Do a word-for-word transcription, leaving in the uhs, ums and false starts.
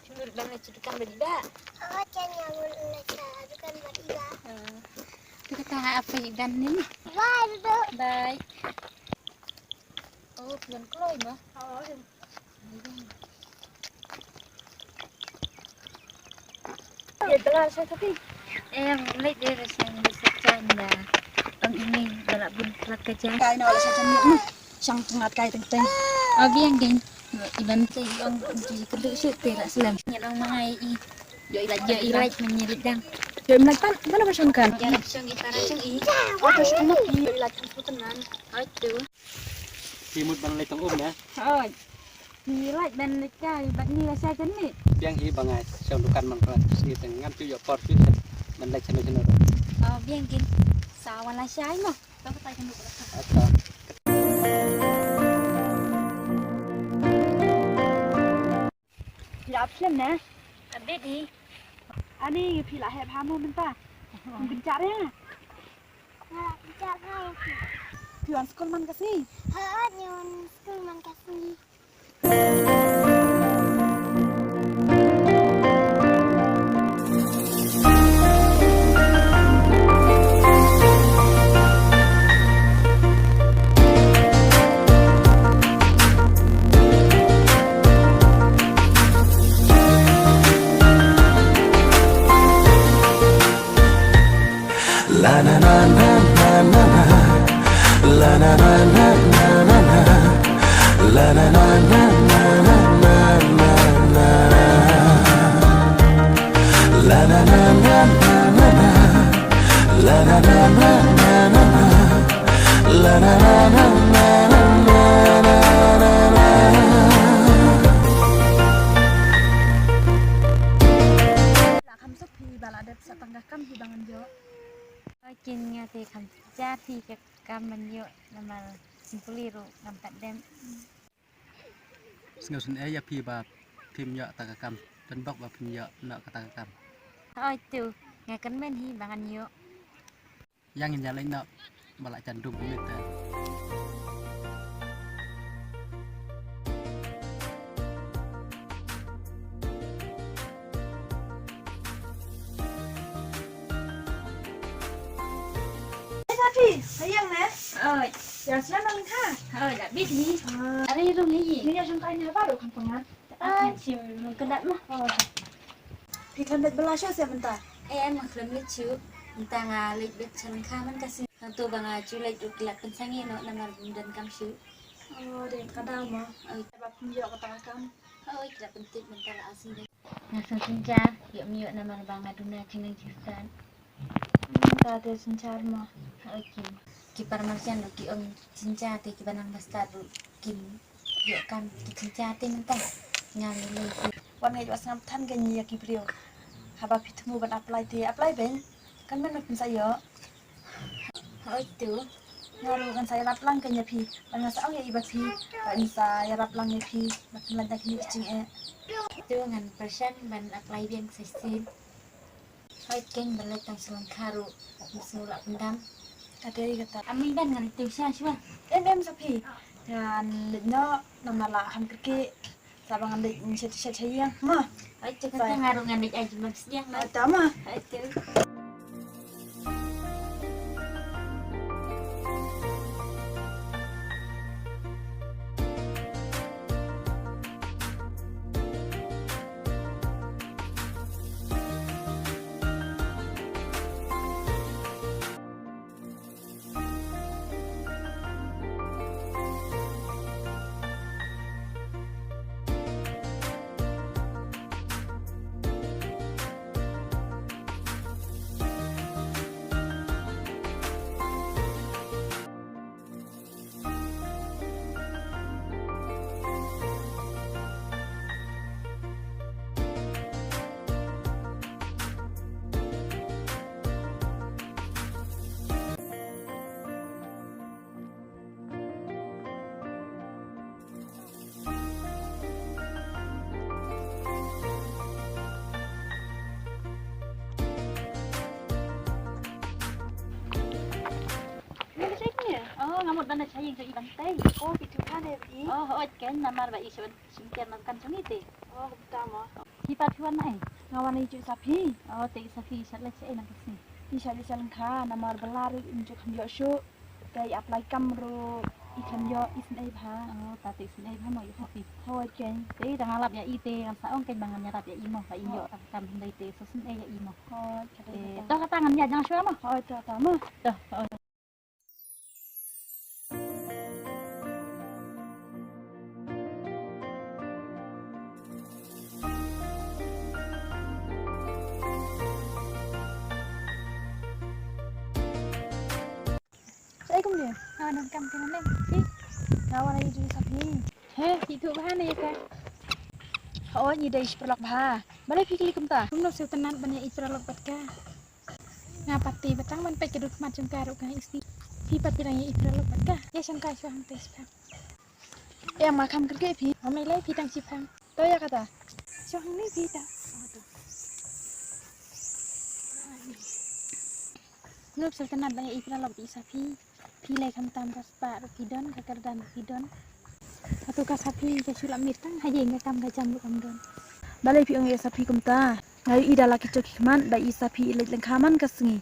Shu mut ban leit sha dukan bad i Bah. Oh, kan ïa mut leit sha dukan bad i Bah. Hmm. Tu kata nga apa i Bah ni. Bye, Bah. Bye. Oh, phi wan kloi mo. Oh. Em, leit de, rashin leit sa jan da. Ong ine ba la bun plat ka jan. Kai na la sa jan ni. Shang tngat kai teng teng. Oh, biang ding. Iban te ong ji kedu shu te la slem. Ngi ong mangai i. Yo i lait, yo i lait, men ngi lait dang. Yo i lait pan, mana ba shang kan? Ya la shang i, para shang i. Oh, to shang i. Yo i lait kan shu tenan. Oi tu. Ki mut ban leit tong um ya. Oi. Ngi lait ban leit kai, bad ngi la sa jan ni. Biang hi ba nga shong dukan man prat, sngi teng ngam chu ïoh por shu ban leit shano shano. Oh, biang kin. Sa wan la shai mo. To ka tai kan. Ata. Phi la ap slem ne? A bit hi. Ani phi la heh bha mo mynta. Pynjah ïa nga. Pynjah ïa nga. Phi wan skul man ka sngi? Ha, ngi wan skul man ka sngi. La kham suk phi ba la dep sa tang ka kam phi ba ngan ïoh. Oi kin, nga te kham ja phi ka kam ban ïoh namar simpuli ruh ngam pat dem. Sngewsynei ïa phi ba phim ïoh ta ka kam. Don bok ba phim ïoh noh kata ka kam. Oi tu, nga kyrmen hi ba ngan ïoh. Ïa ngin ïa leit noh ba la jan dum kumne te. Oi, Safi, sayang ne? Oi. Ïa sla nang kha. Oi, la bit ni. Ah. Are rung ni. Ni ïa jong kai ni ba do kham panga. Ah, shim nung kedat mah. Oh. Phi khlem leit bylla shuh se mynta? Eh, em, nga khlem leit shuh. Mynta nga leit beit sha lyngkha man ka sngi. Hangto ba nga ju leit ruh ki la pynsangeh noh namar bym don kam shuh. Oh, dei ka daw mo. Oh. Ba pynïoh kata ka kam. Oh, ki la pyntip mynta la asing dei. Nga sngewsynjar ïoh ym ïoh namar ba nga duna jinglong jingstad. Hmm, ka dei synjar mo. Oh, ki. Ki para marjan ruh ki ong synjar te kiba nang ba stad ruh kim ïoh kam ki synjar te mynta. Nga ngi lei ki. Wan ngeit ba sngap than ka ngi ïa ki briew. Haba phi thmu ban apply te apply beiñ. Kan mano phin sa ïoh. Hoi tu. Nga ruh ngan sa ïarap lang ka ïa phi. Ban nga sa ong ïa i ba phi. Ban sa ïarap lang ïa phi. Ba phin lait da kine ki jingeh. Tu ngan pyrshang ban apply biang sa shisien. Hoi keng ban leit tang sha lyngkha ruh. Ym sngew lah pyndam. Ka dei kata. Ami ban ngan leit tang sha shuwa. Em em Safi. Ngan leit noh namar la kham kyrkieh. Sa ba ngan leit shet shet sha ïing mo. Hoi tu kata nga ruh ngan leit ai jingmam sdiang mo. Kata mo. Hoi tu. Nga mut ban leit sha ïing jong i ban tei. Oh, phi tuh bha ne phi? Oh, hooid kein, namar ba i shu wan shim kiar na dukan jong i te. Oh, kumta mo. Phi pat phi wan na ei? Nga wan ïa i Saphi. Oh, te i Saphi i shait leit shaei nangta sngi? I shait leit sha lyngkha, namar ba la ruh im ju kham ïoh shuh. Te i apply kam ruh i khlem ïoh, i sngewbha. Oh, ta te i sngewbha mo i Saphi. Hooid kein. Te da nga lap ïa i te ngan sa ong kein ba ngan ïarap ïa i mo, ba i ïoh tang kam hynrei te sngewbha ïa i mo. Hooid, kata. Te to kata ngan ïa jang shuwa mo. Hooid, to kata mo. To, hooid. Shaei kumne? Nga wan kam kane ne. Phi? Nga wan ïa i Saphi. He, phi tuh bha ne ïa ka? Hooid, ngi dei shi paralok bha. Balei phi kylli kumta? Kumno sngewtynnat ban ïa i paralok bad ka? Nga pat te ba tang ban peit ka dur khmat jong ka ruh ka ïohi. Phi pat te dang ïa i paralok bad ka. Ïa shong kai shuwa hangtei shipang. Em, nga kham kyrkieh phi. Ym ei lei, phi tang shipang. To ïa kata. Shuwa hangne phi ta. Ngop sngewtynnat ban ïa i paralok bad i Saphi. Phi lei khamtam, ka spah ruh phi don, ka kyrdan ruh phi don. Hato ka Saphi ka shu lap miet tang ha ïing, ka kam ka jam ruh kam don. Balei phi ong ïa i Saphi kumta? Nga ïohi da la ki jong ki khmat ba i Saphi i leit lyngkha man ka sngi.